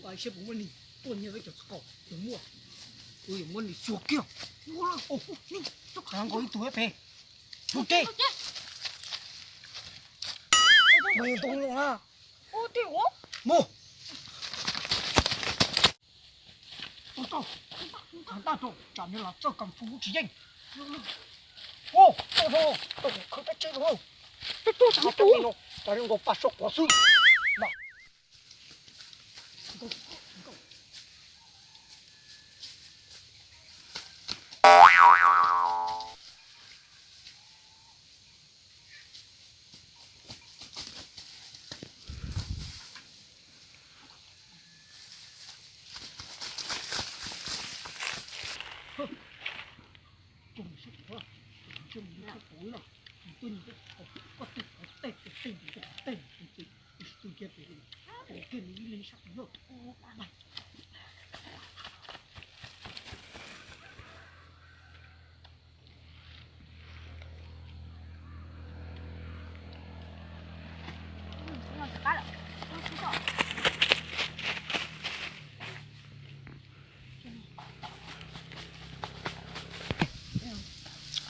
Pais saib puas muaj neeg tuaj nyiag peb cov txhua qaum. Yog muaj, kuv yuav muab nws xyuas kiag. Ub, nkaus ib tug pem. Mus tsev. Mus ntoo los na. Mus. Tsam nws los txawj kam fu tsis yeej. Ub, tau, tau, tau, khawb peb tsev los. Tau, tau, tau, tau, tau, pab soj quav xwb.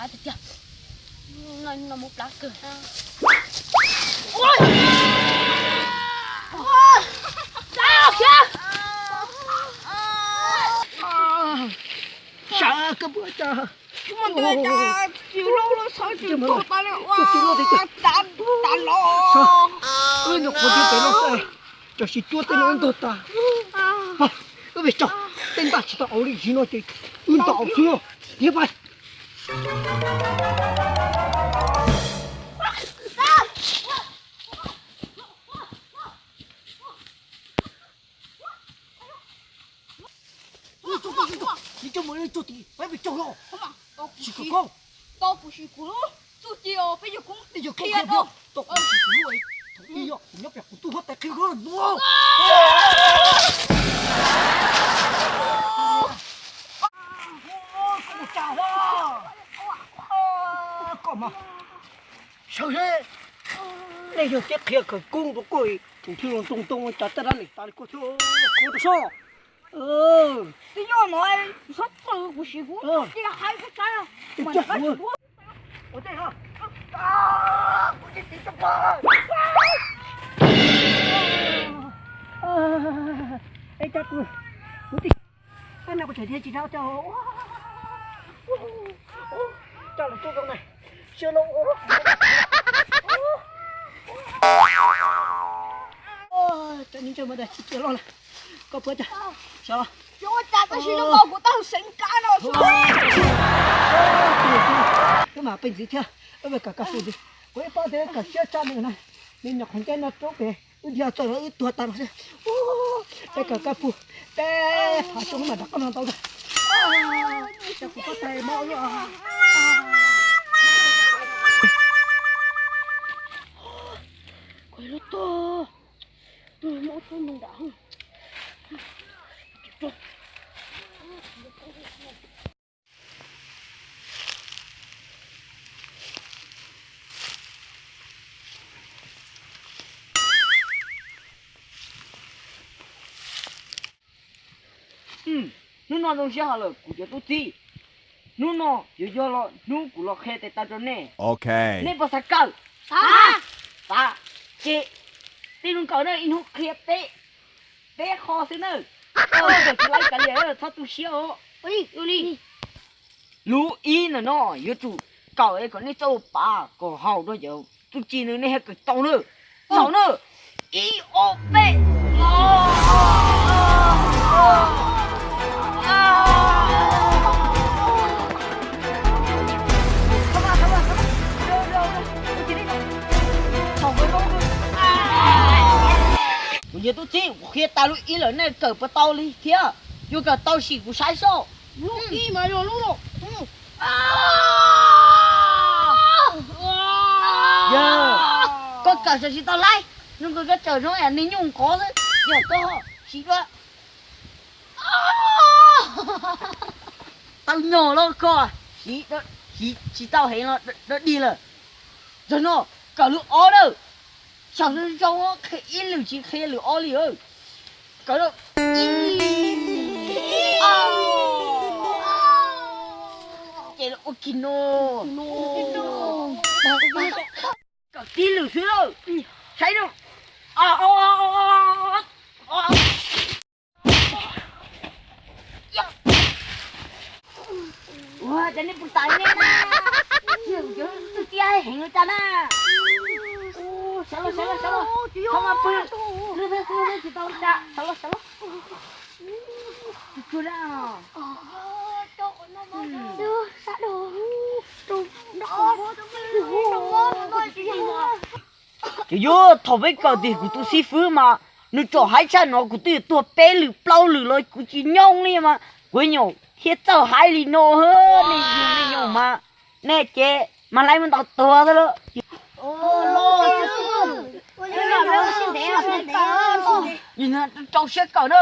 Qab tiag tiag. No mus plab kawg. Sawv koj puas cas? Tsis muaj ntawd cas, tsis loj loj xwb tsis tuag tas li, ua tas tas los. Wb nyuam qhuav tias pem no xwb, tam sim cuab tej no wb ntog tas. Wb pem tso, tej ntaj tsis tau ua li tsis no ces wb ntaus xwb. Niam pais. Tsis kawg koj, tau kuv sim kuv txuj ci os, peb yog koob qhia rau. Tau kuv sim kuv lub, thaum ub yog kuv nyob pem kuv tuaj huab tais qhia koj no. Koj mus cas, koj mas sawv seb, nej yog tib qhia khawv koob rau koj, tus thwj los ntoo ntoo cas taj dab neeg tas li koj thiab, koj rau soj. Twb yog no, txhob txwm kuv sim kuv, cia hais koj tsab, mas koj tsis duab. Es cas kuv, kuv tij, koj no kuv tseem tias tsis rau coj, coj los tsuj zoo na, siab loj. Cov niag ntsej muag ntawd tsis cia loj na, koj puas cas? Xyov. Xyov ua cas tab sis lub nkaus kuv tau seev kab no xwb. Wb mam peb ntxiv thiab, wb mam kam kab fu ntxiv. Kuv ib pab thiab kam siab tshaj nws na, nws nyuam qhuav nce no rau pem, wb dhia txog los wb tuag tas los xwb. Peb kam kab fu, peb phav xyoo mam rov qab no ntau. Cas kuv pab tais mob ua luaj. Kuv lub tuag, tus mob txhob ntoo nram. Hnub no zoo siab hos lawm kuv cov tub txib. Hnub no yuav yog los hnub kuv los qhia tes taw rau nej. Nej puas xav kawm? Xav. Ces tej zoo kawm no ib hnub qhia peb, peb qho xwb na. Koj tsis laib kav liam txhob tu siab os. Lub ib ntawm no yuav tsum kawm kom nej txawj ua pav kom haum rau cov txuj ci no nej thiaj kawm tau na. Saum na, ib ob peb. Kuv yog tub txib, kuv qhia tas lub ib lawm nej kawm puas tau li thiab? Yuav kawm tau sim kuv saib soj. Lub ib mas yog lub no. Koj tsis tau laib, nws nkaus koj tsawm zoo nws nyuj nqov xwb, yog koj siv dua. Tau nyog los koj siv, siv tsis tau heev los dog dig lawm. Zaum no kawm lub ob na, xyaum zoo zoo qhia ib lwm tsis qhia lwm ob li. Kawm lawm. Ces ua kiag no. Kawm tib lwm xwb, saib no. Ua cas nej puas tas nej na. Twb tiab heev li cas na. Sawv los, sawv los, sawv los, txhob mas pw. Lwb tsis tau li cas, sawv los, sawv los. Tsuag tsuag na. Ces yog thaum peb kawm tias kuv tus xib fwb mas nws tsom haib tshaj no kuv twb yuav tuag peb lwm plaub lwm los kuv tsis nyoo li mas kuv nyuam thiaj txawj haib li no. Nej yug nej yug mas nej ces mas laib muab ntaus tuag xwb lawm. Rau siab kawm na.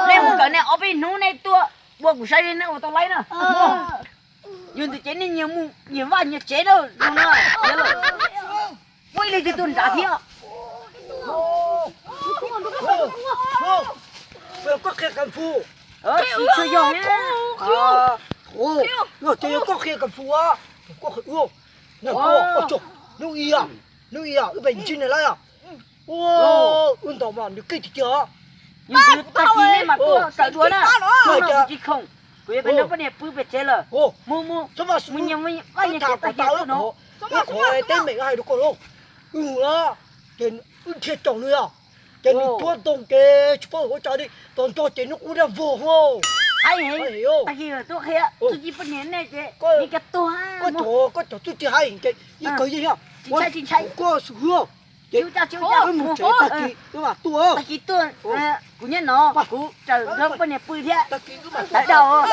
Nej mus kawm nej ob peb hnub nej tuaj ua kuv saib nej ua tau laib na. Yog ntawd ces nej nyias mus nyias vaj nyias tsev na. Zoo na, muaj ib leeg twg tuaj nrad thiab. Koj qhia kas fus. Tsis tshua yog. Yog ces yog koj qhia kas fus. Hnub ib, hnub ib wb pem ntsib nws lawm. Wb ntaus mas nws keej tiag tiag. Yog ntawd tag kis nej mam tuaj kawm dua na. Kuv tsis khoom, kuv yuav pem nrog poj niam pw pem tsev lawm. Mus mus, mus nyias vaj nyias tsev tag kis tuaj no. Wb qhov teb meem hais rau koj lauj, wb mus na, ces wb dhia caum nws os. Ces nws tuav ntoo ces tsis paub ua cas li, tos nrog ces nws qub dag vog hos. Tag kis tuaj qhia txuj ci poj niam nej ces nej ka tuag. Koj cov txuj ci hais ces yeej kawg yeej yog. Tsis ntshai, tsis ntshai. Koj xub hwb ces wb mus tsev tag kis wb mam tuaj. Tag kis tuaj, kuv nyob no, kuv raws nrog poj niam pw thiab. Tag kis wb mam sawv daws.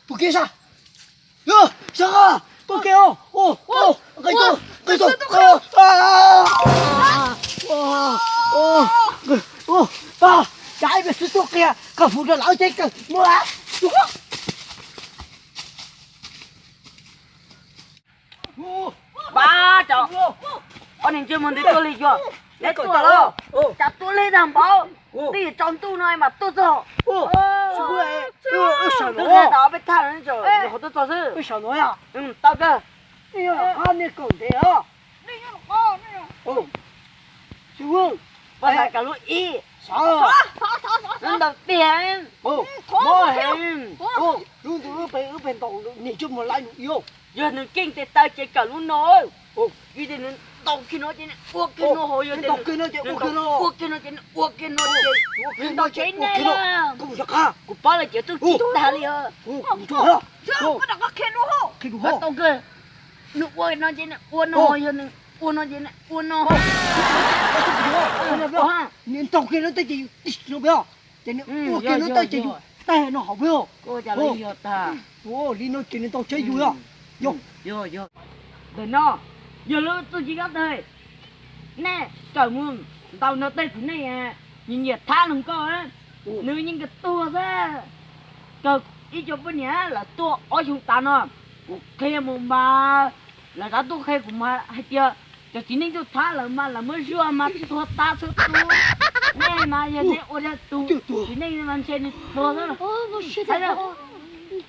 Pom kev sas, sas, pom kev os, qe tus, qe tus, cas ib pliag xwb tuaj qhia kas fus rau lawv ces kawg muaj. Pab, ob niag ntsej muag ntawd tuaj li yog neb tuaj los? Cas tuaj li tag npaum, twb yuav tsaus ntuj no mas tuaj txog. Twb qhia tau ob peb thaj no, qhov tuaj txog xwb. Tau kawg. Pab, xav kom lub ib, lub ntawd tiag, mob heev. Lub ntawd wb pem ntaus niag ntsej muag laib nws ib. Yog nws keej tes taw ces kawm lub no. Vim tias nws ntaus kiag no ces nws ua kiag no, ho yog nws ntaus kiag no ces nws ua kiag no ces nws ua kiag no ces nws ntaus tsev neeg na. Kuv paub lawm ces txuj ci tag li os. Tau kawg. Nws ua no ces nws ua no, ho yog nws ua no ces nws ua no. Nws ntaus kiag no tej ces yus, ces nws ua kiag no tej ces yus tag no hauv peb os. Li no ces nws ntaus tsev yus os. Ntawm no yog lub txuj ci kob tag. Nej kawm mus ntaus nrog tej txiv neej nyiam nyiam thab nrog koj, nws yeej kawg tuag xwb. Kawg ib co poj niam lawv tuaj ob xyoo tas no, kuv qhia mus mas lawv rov tuaj qhia kuv mas hais tias cov txiv neej tuaj thab lawv mas lawv muab zuaj mas tuag tas txhua tus. Nej mas yog nej ua rau tus txiv neej mas ntshe nws tuag xwb.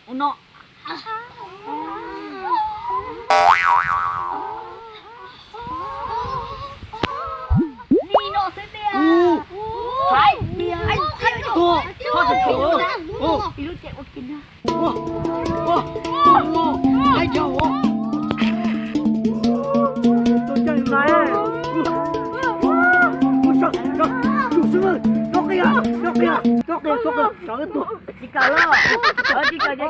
Ua no. Li no xwb tiag. Hais tias koj tsis tshua ib lub ces ua kiag na. Tsis kawm los, tsis kawm ces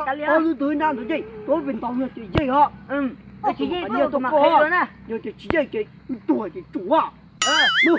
kav liam. Tsis yeej, tsis yeej ces wb tuag ces tsum.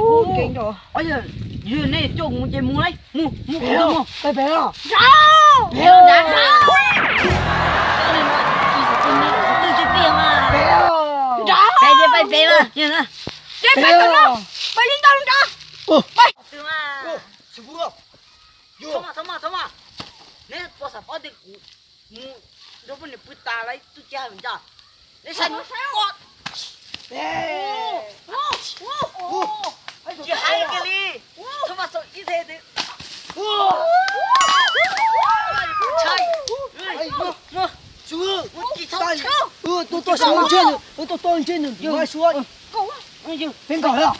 Ua, yog nej coj mus ces mus lauj, mus, mus, mus. Pais pem los? Nrad, nrad, nrad. Nrad, pais pem mas. Pais li ntawd nrad. Pais. Txhob mas, txhob mas, txhob mas. Tej kuv mus nrog poj niam pw tas lawm, tub tsis hais ntsa. Neb saib, tsis hais kiag li. Txhob mas txaus ib teg. Tuaj tuaj tuaj ntsej nws, nws suab. Peb nkaus,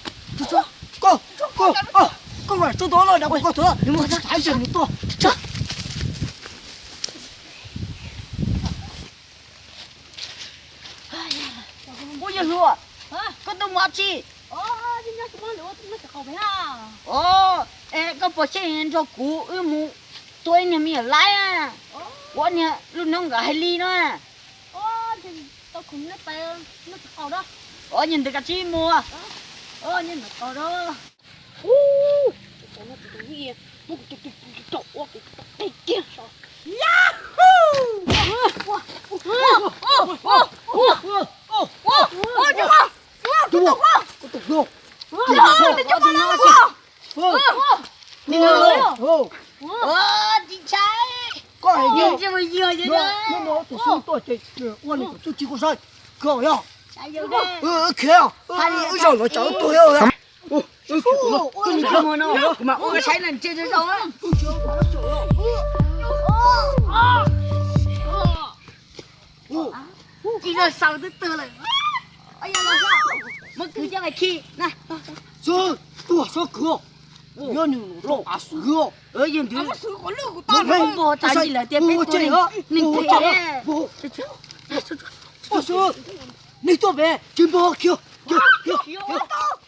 koj, koj, koj, koj txhob tuaj los, koj tuaj, koj tuaj. Ub, yawg hluas, koj tuaj mus ua dab tsi? Os, es koj puas xyeej nrog kuv wb mus tua ib niag me nyuam laib, ua niag lub noob nkawd hais li no. Os, yog ntawd koj cia li mus. Tsis ntshai. Koj hais tias tus xib tuaj ces ua nws tus txuj ci koj saib, koj yog khiav, wb zaum los tsam wb tuag. Kuv mas ua saib no ntse zoo. Tsis txawj xaus twb twg lawm. Muab kwv coj mus khi na. Xwb, tuag txhob kwv. Nyob nws loj av xwv. Yog ntawd, npog tas li lawm tias peb tuag neeg phem. Nej tuaj pem tsis npog, khiav, khiav, khiav.